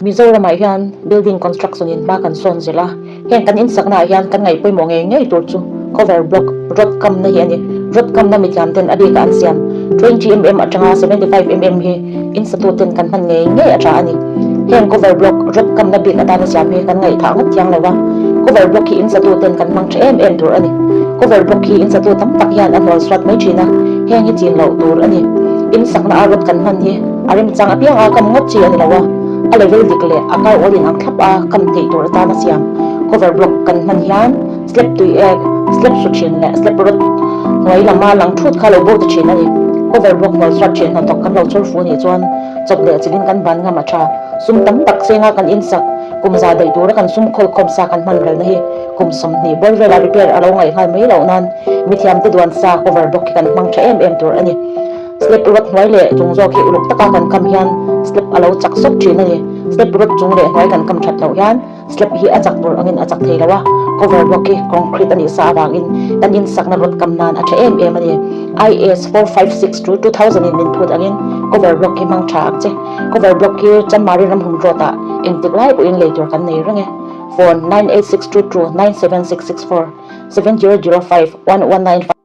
Mizoramah hian building construction in hma kan sawn zel a, heng kan insakna ah hian kan ngaih pawimawh ngei ngei tur chu cover block rod kamna hi a ni. Rod kamna mithiam ten a bikah an siam 20 mm atanga 75 mm hi insatu ten kan hman ngei ngei a tha a ni. Heng cover block rod kamna bik atana siam hi kan ngaihthah ngawt thiang lo va, cover block hi insatu ten kan hmang tha em em tur a ni. Cover block hi insatu tam tak hian a hnual suat mai thin a, heng hi chin loh tur a ni. Insakna a rod kan hman hi A remchang apiang a kam ngawt chi a ni lo a, a level dik leh a kar awl inang thlap a kam theih tur atana siam cover block kan hman hian slab tui ek, slab su thin leh slab rod hnuai lama lang thut kha lo bo ta thin a ni. Cover block hnual suat thin hnathawk kan lo chhawr fu nih chuan chawp leh chilin kan ban ngam a tha. Sum tam tak senga kan insak kum za daih tura kan sum khawlkhawm sa kan hman relna hi kum 20 bawr vela repair a lo ngaih nghal mai loh nan mithiamte duan sa cover block hi kan hmang tha em em tur a ni. Slab rod hnuai leh chung zawk hi uluk taka kan kam hian slab a lo chak sawk thin a ni. Slab rod chung leh hnuai kan kam that loh hian slab hi a chak tur angin a chak thei lo a, cover block hi concrete a nih sa avangin kan insakna rod kam nan a tha em em a ni. IS 4562 2000 in min phut angin cover block hi hmang tha ang che. Cover block hi Chanmari Ramhum Road ah engtik lai pawhin lei tur kan nei reng e. Phone 9862297664 7005 1195.